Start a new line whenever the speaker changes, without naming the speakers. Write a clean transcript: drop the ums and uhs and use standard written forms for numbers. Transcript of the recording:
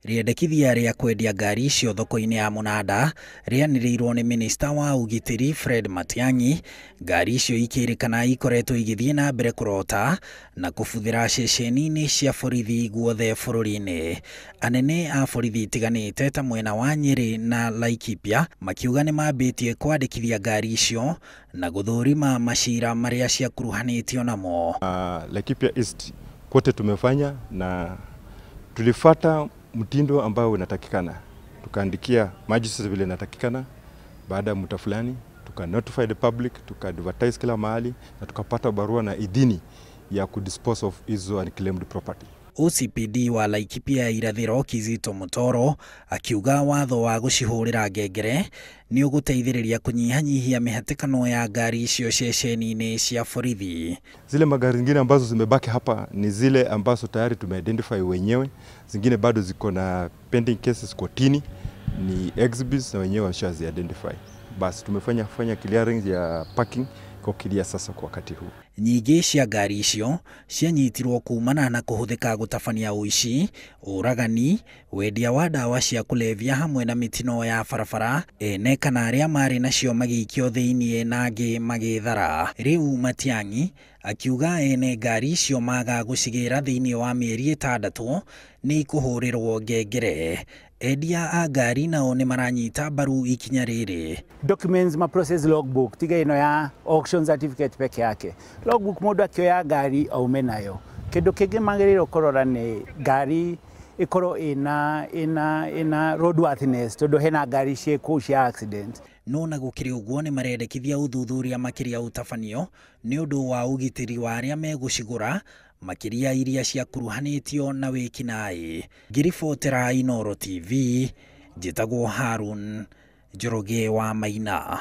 Rĩendekithia rĩa kwendia ngari icio thoko-inĩ ya mũnanda rĩanĩrĩirwo nĩ minista wa ũgitĩri Fred Matiang'i. Ngari icio ikĩrĩkana ikoretwo igĩthiĩ na mbere kũrota na kũbuthĩra ceceni-inĩ cia borithi guothe bũrũri-inĩ. Anene a borithi itiganĩte ta mwena wa Nyĩrĩ na Laikipia makiuga nĩ mambĩtie kwandĩkithia ngari icio na gũthũrima macira marĩa ciakuruhanĩtio namo.
Laikipia East kote tumefanya na tulifata mtindo ambao unatakikana, tukaandikia magistrates vile inatakikana. Baada ya muda fulani tuka notify the public, tuka advertise kila mahali na tukapata barua na idhini ya kudispose of hizo unclaimed property.
OCPD wa Laikipia irathĩro Kizito Mutoro akiuga watho wa gũcihũrĩra ngengere nĩ ũgũteithĩrĩria kũnyihanyihia mĩhatĩkano ya ngari icio ceceni-inĩ cia borithi.
Zile magari zingine ambazo zimebaki hapa ni zile ambazo tayari tumeidentify wenyewe, zingine bado ziko na pending cases kotini, ni exhibits na wenyewe washazi identify. Basi tumefanya fanya clearing ya parking kwa clear sasa kwa wakati huu.
Nyingĩ cia ngari icio cianyitirwo kumana na kũhũthĩka gũtabania ũici, ũragani, wendia wa ndawa cia kũrebia hamwe na mĩtino ya barabara, ene kana arĩa marĩ nacio magĩikio thĩiniĩ na angĩ magĩthara. Rĩu Matiang'i akiuga ene ngari icio maga gũcigĩra thĩiniĩ wa mĩeri 6 nĩ ikũhũrĩrwo ngengere. Endia a ngari nao nĩ maranyita mbaru ikinya rĩrĩ.
Documents ma process logbook tiga ino ya auction certificate peke yake. Logbook mũndũ akĩoya ngari aume nayo. Kĩndũ kĩngĩ magĩrĩirwo kũrora nĩ ngari ĩkorwo ĩna roadworthiness tondũ hena ngari ciĩ kũu cia accident.
No na gũkĩrĩ ũguo nĩ marendekithia ũthuthuria makĩria ũtabanio nĩ ũndũ wa ũgitĩri wa arĩa megũcigũra makĩria iria ciakuruhanĩtio na wĩkinaĩ. Ngĩribotera Inooro TV, njĩtagwo Harun Njoroge wa Maina.